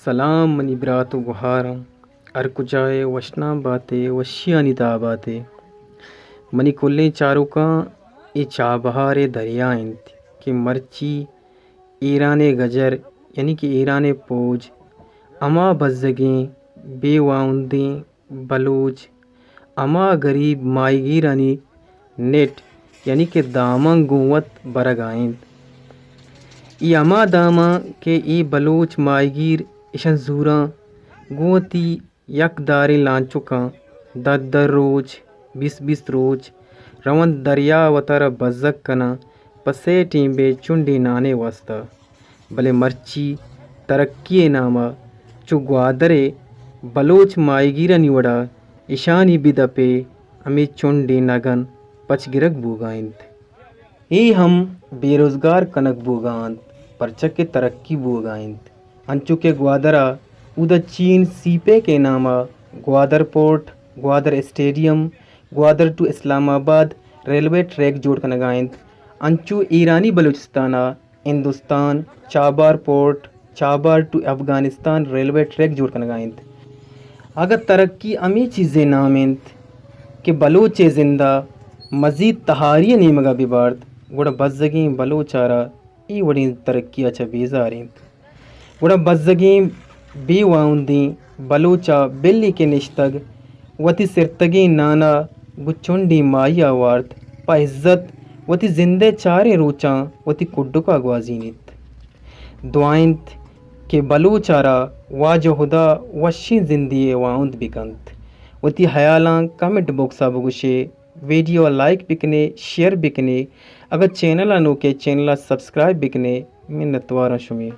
سلام منی برات و گوھاراں، ہر کجا ئے وشنام بات ئے، وشیانی تہا بات ئے۔ منی کلیں چاروکاں، اے چابہار ءِ دریا انت کہ مرچی ایران ءِ گجر، یعنی کہ ایران ءِ پوج، ہما بزگیں بے واہندیں بلوچ ہما گریب ماہیگیرانی نیٹ یعنی کہ داماں گوں وت برگ ءَ انت۔ اے ہما داماں کہ اے بلوچ ماہیگیر اشاں زوراں گوں وتی یک داریں لانچکاں دہ دہ روچ، بیست بیست روچ رونت دریا ءَ وتارا بزگ کناں پہ سے ٹیمبے چنڈے نانے واسطہ۔ بلے مرچی ترقی ءِ نام ءَ چو گوادر ءِ بلوچ ماہیگیرانی وڑا اشانی بہ دپ ءَ ہمے چنڈیں نگن پچ گرگ بوگا انت۔ اے ہم بے روزگار کنگ بوگا انت، پرچا کہ ترقی بوگا انت۔ انچو کہ گوادر ءَ اودا چین سی پیک ءِ نام ءَ گوادر پورٹ، گوادر اسٹیڈیم، گوادر ٹو اسلام آباد ریلوے ٹریک جوڑ کنگا انت، انچو ایرانی بلوچستان ءَ Hindustan, Chabahar port, Chabahar to Afghanistan railway track جوڑ کنگا انت۔ اگاں ترقی ہمے چیزے نام انت کہ بلوچ ءِ زند ءَ مزید تہاری ءِ نیمگا بہ بارت، گڑا بزگیں بلوچ ءَ را اے وڑیں ترقی ءَ چہ بیزار انت۔ گڑا بزگیں بے واہندیں بلوچ ءَ بلے کہ نشتگ وتی سرتگیں نان ءَ گوں چنڈیں ماہی ءَ وارت، پہ عزت وتی زند ءِ چاریں روچاں وتی کڈک ءَ گوازینیت۔ دعا انت کہ بلوچ ءَ را واجہ ہدا وشیں زندے ءِ واہند بہ کنت۔ وتی ہیالاں کمنٹ باکس ءَ بگوشے، ویڈیو ءَ لائک بکنے، شیئر بکنے، اگاں چینل ءَ نوکے چینل ءَ سبسکرائب بکنے۔ منتواراں شمے۔